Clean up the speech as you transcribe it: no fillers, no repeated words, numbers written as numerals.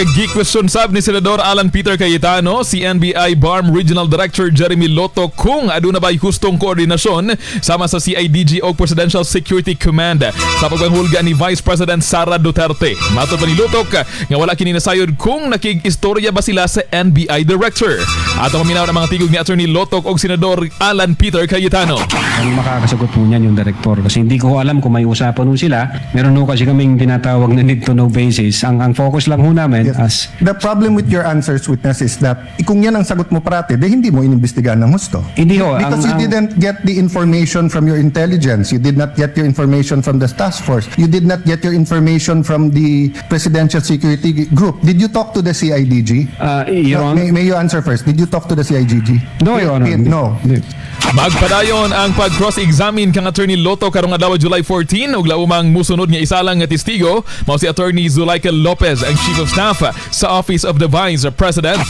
Gi-question sab ni Senador Alan Peter Cayetano si NBI BARMM Regional Director Jeremy Lotoc kung aduna ba'y hustong koordinasyon sama sa CIDG o Presidential Security Command sa pagpanghulga ni Vice President Sara Duterte. Matod pa ni Lotoc nga wala kini nasayod kung nakig-istorya ba sila sa NBI Director. Ato maminaw ang mga tingog ni Attorney Lotoc og Senador Alan Peter Cayetano. Ang makakasagot po niyan, yung director, kasi hindi ko alam kung may usapan ho sila. Meron ho kasi kaming tinatawag na need to know basis. Ang focus lang ho namin as The problem with your answers, witness, is that kung yan ang sagot mo parati, de hindi mo inimbestigahan ng husto. Hindi ho. Because you didn't get the information from your intelligence. You did not get your information from the task force. You did not get your information from the Presidential Security Group. Did you talk to the CIDG? Your No, Honor. may you answer first? Did you talk to the CIDG? No, Your Honor. No. Hindi. Magpadayon ang pag-cross-examine kang Attorney Lotoc karong adlaw, July 14, ug laumang musunod nga isalang nga testigo mao si Attorney Zuleika Lopez, ang Chief of Staff sa Office of the Vice President.